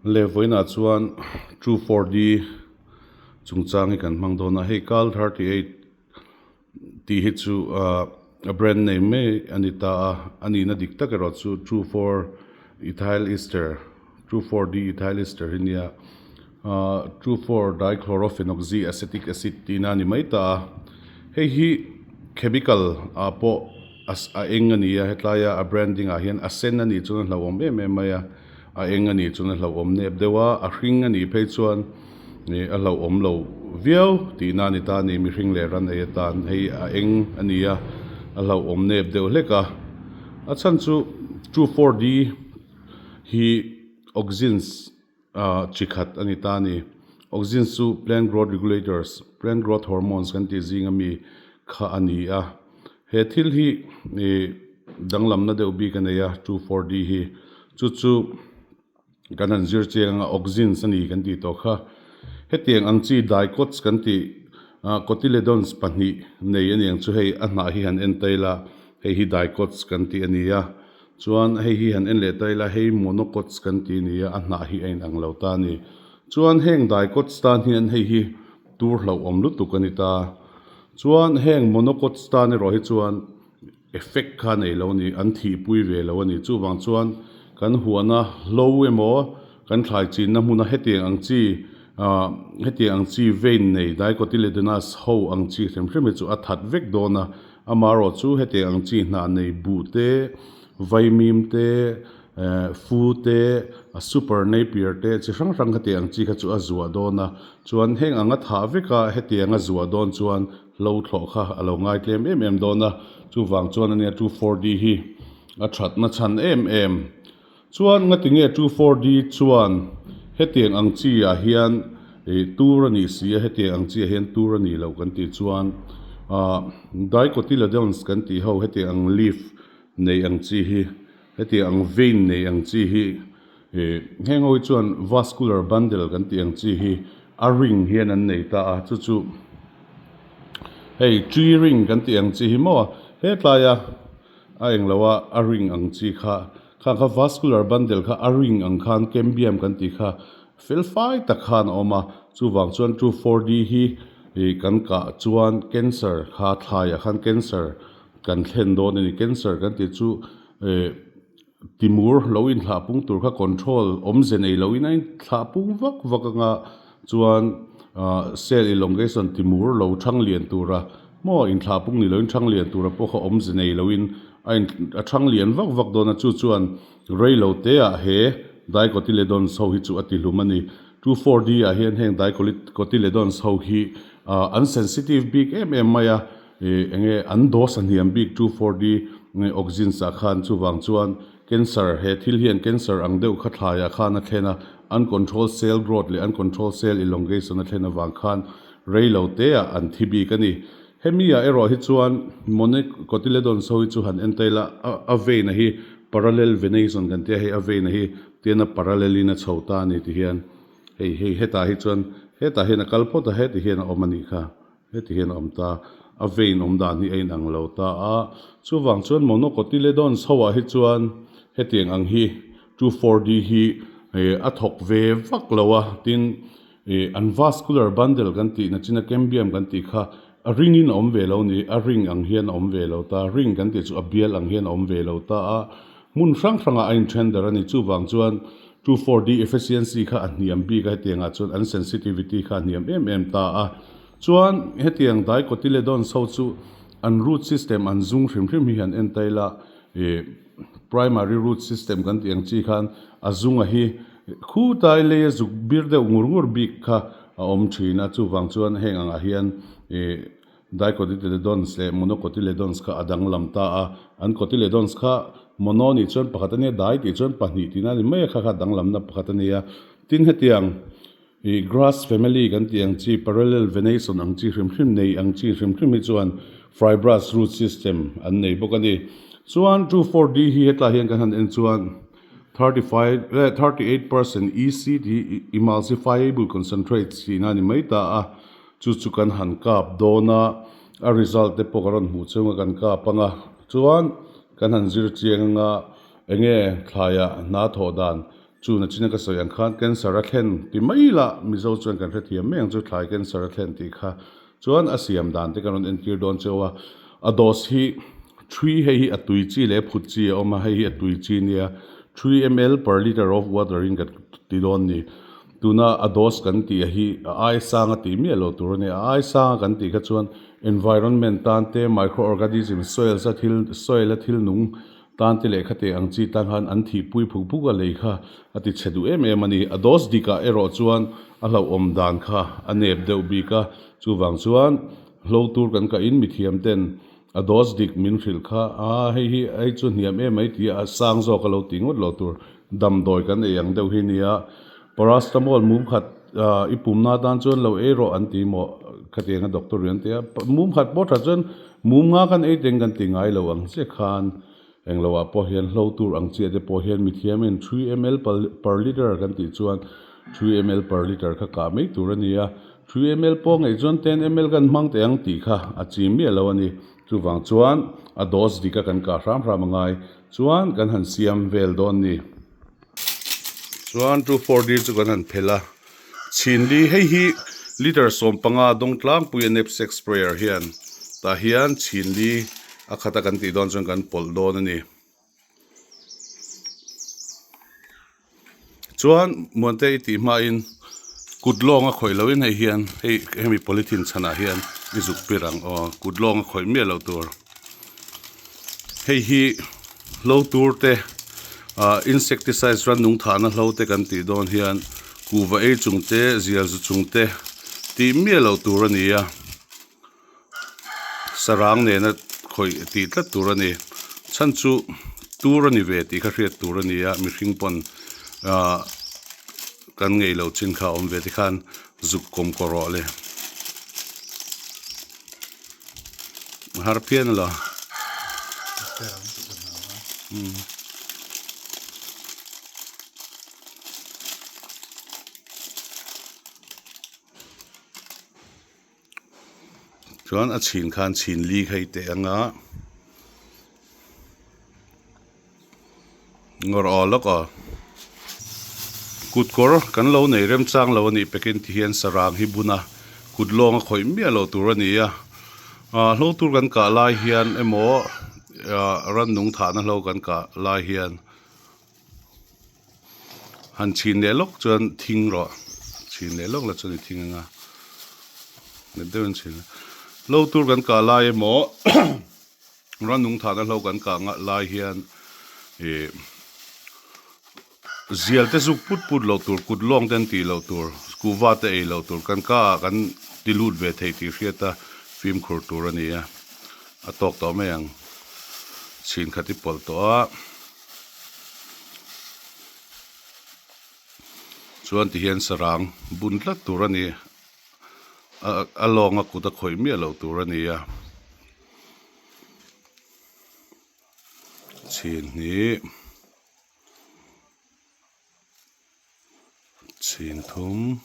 Le vawiinah chuan two four D chungchang hi kan hmang dawn a, hei Cal 38 tih hi chu ahh a brand name mai a ni ta a, a nihna dik tak erawh chu two four ethyl ester two four D ethyl ester hi nia ahh two four dichlorophenoxy acetic acid tihna a ni mai ta a, hei hi chemical ah pawh a eng a ni a hetlai a a branding ah hian a sen a nih chuan a hlauhawm em em mai a. A eng a nih chuan a hlauhawm nep deuh a, a hring a nih phei chuan ih a hlauhawm lo viau tihna a ni ta a ni, mihring leh ran ei atan hei a eng a ni a, a hlauhawm nep deuh hlek a. A chhan chu 2,4-D hi auxins ah chi khat a ni ta a ni, auxins chu plant growth regulators, plant growth hormones kan tih zinga mi kha a ni a. He thil hi ih danglamna deuh bik a nei a, 2,4-D hi chu chu kan han zir chiang anga auxins a ni kan tih tawh kha. Hetiang ang chi dicots kan tih ah cotyledons pahnih nei a niang chu hei a hnah hi han en ta ila hei hi dicots kan tih a ni a, chuan hei hi han en leh ta ila hei monocots kan tih a ni a, a hnah hi a inang lo ta a ni. Chuan heng dicots tan hian hei hi tur hlauhawm lutuk a ni ta. Chuan heng monocots tan erawh hi chuan effect kha nei lo a ni, an thihpui ve lo a ni. Chuvang chuan kan huana hlo emaw kan thlai chinna hmuna hetiang ang chi ah hetiang ang chi vein nei dicotyledonous ho ang chi hrim hrim hi chu a that vek dawn a. Amaherawh chu hetiang ang chi hnah nei buh te, vaimim te, Eh fu te, a super napier te chi hrang hrang hetiang ang chi kha chu a zuah dawn a, chuan heng anga thah vek a hetiang a zuah dawn chuan hlo thlawh kha a lo ngai tlem em em dawn a, chuvang chuan ania 2,4-D hi a thatna chhan em em. Chuan ngatinge 2,4-D chuan hetiang ang chi ah hian ih tur a nih si a, hetiang ang chi ah hian tur a nih loh kan tih chuan ah dicotyledons kan tih ho hetiang ang leaf nei ang chi hi Hetiang ang vein nei ang chi hi ih heng ho hi chuan vascular bundle kan tih ang chi hi a ring hian an nei ta a chu chu hei tree ring kan tih ang chi hi maw hetlai a a englo a a ring ang chi kha khang kha vascular bundle kha a ring ang khan cambium kan tih kha fel fai tak khan a awm a chuvang chuan 2,4-D hi ih kan kah chuan cancer kha thlaiah khan cancer Kan thlen dawn a ni. Cancer kan tih chu eh timur lo inthlah pung tur kha control awmze nei loin a inthlah pung vak vak anga chuan ah cell elongation timur lo thang lian tura maw inthlah pung ni loin thang lian tura pawh kha awmze nei loin a in a thang lian vak vak dawn a chu chuan rei lo te ah he dicotyledons ho hi chu a ti hlum a ni. 2,4-D ah hian heng dicotyledons ho hi ah an sensitive bik em em mai a. Ih enge an dose a hniam bik 2,4-D auxins ah khan chuvang chuan cancer he thil hian cancer ang deuh kha thlaiah khan a thlen a, uncontrolled cell growth leh uncontrolled cell elongation a thlen avang khan rei lo te ah an thi bik a ni. Hemi ah erawh hi chuan monocotyledons ho hi chu han en ta ila a a vein a hi parallel venation kan tia hei a vein a hi tian a parallel in a chho ta a ni ti hian hei hei hetah hi chuan hetah hian a kal phawt a heti hian a awm a nih kha. Heti hian a awm ta, a vein awm dan hi a inang lo ta a, chuvang chuan monocotyledons ho ah hi chuan hetiang ang hi 2,4-D hi a thawk ve vak lo a, tin ih an vascular bundle kan tih na china cambium kan tih kha a ring in a awm ve lo a ni, a ring ang hian a awm ve lo ta, ring kan tih chu a bial ang hian a awm ve lo ta a, hmun hrang hrangah a inthen darh a ni, chuvang chuan 2,4-D efficiency kha a hniam bik a, hetiangah chuan an sensitivity kha a hniam em em ta a. Chuan hetiang dicotyledons ho chu an root system an zung hrim hrim hi han en ta ila ih primary root system kan tih ang chi khan a zunga hi khutai leia zuk bir deuh ngur ngur bik kha a awm thin a, chuvang chuan heng angah hian ih dicotyledons leh monocotyledons kha a danglam ta a, an cotyledons kha mono nih chuan pakhat a nia dai tih chuan pahnih tihna a ni mai a kha kha danglamna pakhat a nia tin hetiang Ih grass family kan tih ang chi, parallel venation ang chi hrim hrim nei ang chi hrim hrim hi chuan fibrous root system an nei bawk a ni. Chuan 2,4-D hi hetlai hian kan han en chuan 35 leh 38 percent EC tih hi emulsifiable concentrates tihna a ni mai ta a, chu chu kan han kap dawn a, a result te pawh ka rawn hmuh chhunga kan kap ang a, chuan kan han zir chiang anga enge thlaiah hna thawh dan. Chu nachina ka sawi ang khan cancer a thlen ti mai lah Mizo chuan kan hrethiam mai ang chu thlai cancer a thlen tih kha chuan a siam dan te kan rawn entir dawn cheu a. A dose hi three hei hi a tui chi leh phut chi a awm a, hei hi a tui chi nia 3 ml per litre of water in kan ti dawn ni. Tuna a dose kan tih a hi a ai sang a tih miah lo tur a ni. A ai sang a kan tih kha chuan environment tan te microorganism soils a thil soil a thil nung tan te leh khate ang chi tan khan an thihpui phuk phuk a lei kha a ti chhe duh em em a ni. A dose dikah erawh chuan a hlauhawm dan kha a nep deuh bik a, chuvang chuan hlo tur kan kahin mithiam ten a dose dik min hrilh kha a hei hi hei chu hniam em mai tih a sang zawk a lo tih ngawt lo tur damdawi kan ei ang deuh hi nia. Paracetamol mum khat i pumna atan chuan lo ei rawh an ti maw khatiang a doctor in an ti a, mum khat pawh tha chuan mum nga kan ei teng kan ti ngai lo ang chiah khan englo ah pawh hian hlo tur ang chiah te pawh hian mithiamin 3 ml per litre kan tih chuan 3 ml per litre kha kah mai tur a ni a, 3 ml pawh ngeih chuan 10 ml kan hmang teh ang tih kha a chi miah lo a ni. Chuvang chuan a dose dik a kan kah hram hram a ngai chuan kan han siam vel dawn ni. Chuan 2,4-D chu kan han phelh a, chhinli hei hi litre 15 dawng tlangpui a knapsack sprayer hian tah hian chhinli a khat a kan tih dawn chuan kan pawlh dawn a ni. Chuan Muante i tih hmain kut lawng a khawih lohin hei hian hei hemi polythene chhanah hian i zuk pir ang aw kut lawng a khawih miah loh tur. Hei hi hlo tur te ah insecticides rannung thahna hlo te kan tih dawn hian kuhva ei chung te zial zu chung te tih miah loh tur a ni a sarang nena khawih tih tlat tur a ni chhan chu tur a ni ve tih kha hriat tur a ni a mihring pawn ah kan ngei loh chin kha a awm ve te khan zuk kawm kawr rawh le. A har phian a lo. Chuan a chhin khan chhin li kha i teh ang a. Ngawrh aw lawk aw. Kut kawr kan lo nei remchang lo a nih pekin ti hian sarang hi bun a, kut lawng a khawih miah loh tur a ni a. Ahh hlo tur kan kah lai hian emaw ahh rannung thahna hlo kan kah lai hian han chhin leh lawk chuan thing rawh chhin leh lawk la chuan i thing ang a, nghet deuhin chhin a. Hlo tur kan kah lai emaw. Rannung thahna hlo kan kah ngah lai hian ih zial te zuk put put loh tur kut lawng te an tih loh tur kuhva te ei loh tur kan ka ah kan ti lut ve thei tih hriat a fimkhur tur a ni a a tawk tawh mai ang chhin khat i pawlh tawh a chuan ti hian sarang bun tlat tur a ni a lawng a kut a khawih miah loh tur a ni a. Chhin hnih chhin thum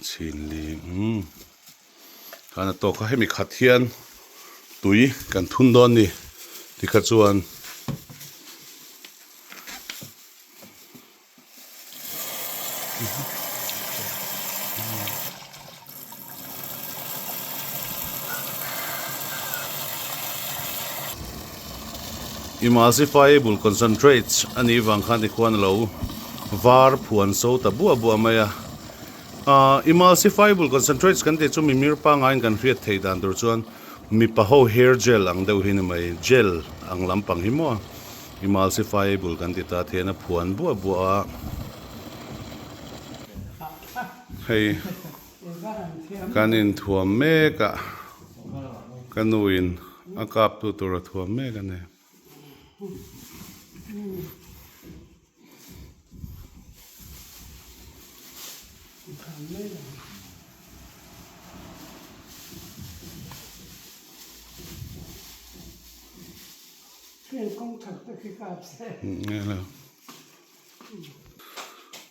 chhin li umm khan a tawk a hemi khat hian tui kan thun dawn a ni tikha chuan. Emulsifiable concentrates a nih vang khan tikhuan a lo var phuan so ta buah buah mai a. Ahh emulsifiable concentrates kan tih chu mimir pangaiin kan hriat theih dan tur chuan mipa ho hair gel ang deuh hi ni mai, gel ang lampang hi maw. Emulsifiable kan ti ta thian a phuan buah buah a, hei kan inthuam mek a, ka nu in a kap tu tur a thuam mek a ni.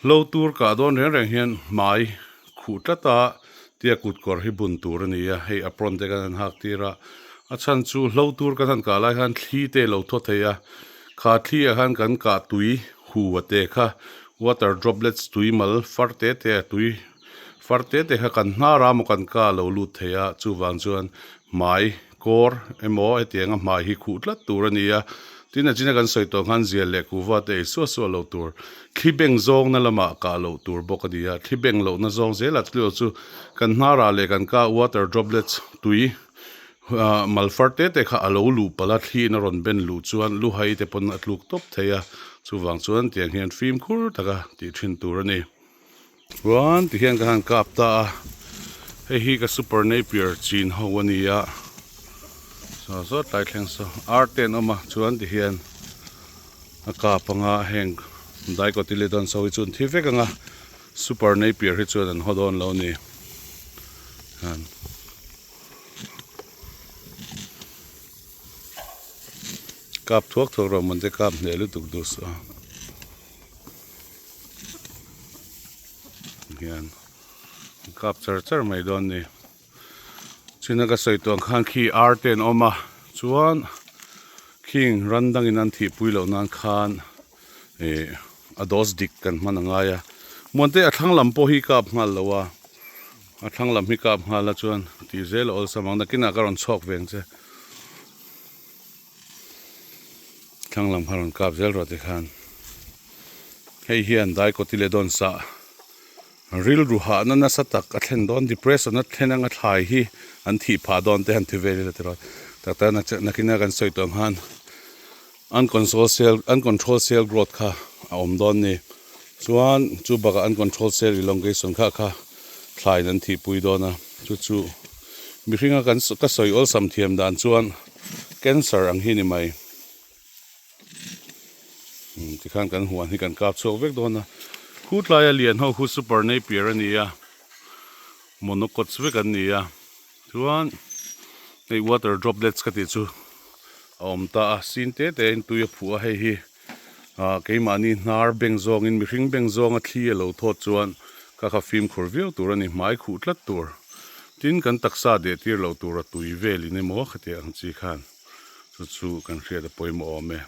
Hlo tur kah dawn reng reng hian hmai khuh tlat a tia kut kawr hi bun tur a ni a, hei apron te kan han hak tir a, a chhan chu hlo tur kan han kah lai khan thli te a lo thaw thei a. Kha thli ah khan kan kah tui hu a te kha water droplets tui mal far te te a tui far te te kha kan hnar a maw kan ka a lo lut thei a chuvang chuan hmai kawr emaw hetiang a hmai hi khuh tlat tur a ni a tin a china kan sawi tawh khan zial leh kuhva te ei suah suah loh tur thli beng zawng na lamah kah loh tur bawk a ni a thli beng loh na zawng zelah chu chu kan hnar ah leh kan ka water droplets tui Ah malfar te te kha a lo luh palh a, thli in a rawn ben luh chuan lu hai te pawn a tluk tawp thei a, chuvang chuan tiang hian fimkhur taka tih thin tur a ni. Chuan ti hian ka han kap ta a, hei hi ka super napier chin ho a ni a, saw saw tlai thleng saw ar te an awm a, chuan ti hian a kap anga heng dicotyledons ho hi chu an thi vek ang a, super napier hi chuan an haw dawn lo a ni. Kap thuak thuak rawh mawn te kap hneh lutuk duh suh a hian kap char char mai dawn ni china ka sawi tawh ang khan khi ar te an awm a chuan khing ran dangin an thih pui loh nan khan ih a dose dik kan hman a ngai a muante a thlang lam pawh hi kap nghal lo a. A thlang lam hi kap nghal a chuan tih zel a awlsam ang nakinah ka rawn chhuak ve ang che thlang lam kha rawn kap zel rawh tikhan hei hian daikawti leh dawn sah rilru hahna nasa tak a thlen dawn depression a thlen anga thlai hi an thih phah dawn te han ti vel ila tiraw tak tak nakinah kan sawi tawh ang khan uncontrol cell uncontrol cell growth kha a awm dawn ni chuan chu bakah uncontrol cell elongation kha kha thlaiin an thihpui dawn a chu chu mihringa kan ka sawi awlsam thiam dan chuan cancer ang hi ni mai tikhan kan huan hi kan kap chhuak vek dawn a khu tlaia lian ho khu super napier a ni a monocots vek an ni a chuan hei water droplets ka tih chu a awm ta a sin te te in tui a phuh a hei hi ah keimahni hnar beng zawngin mihring beng zawnga thli a lo thawt chuan ka kha fimkhur viau tur a ni hmai khuh tlat tur tin kan taksa deh tir loh tur a tui velin emaw khatiang ang chi khan chu chu kan hriat a pawimawh awm e.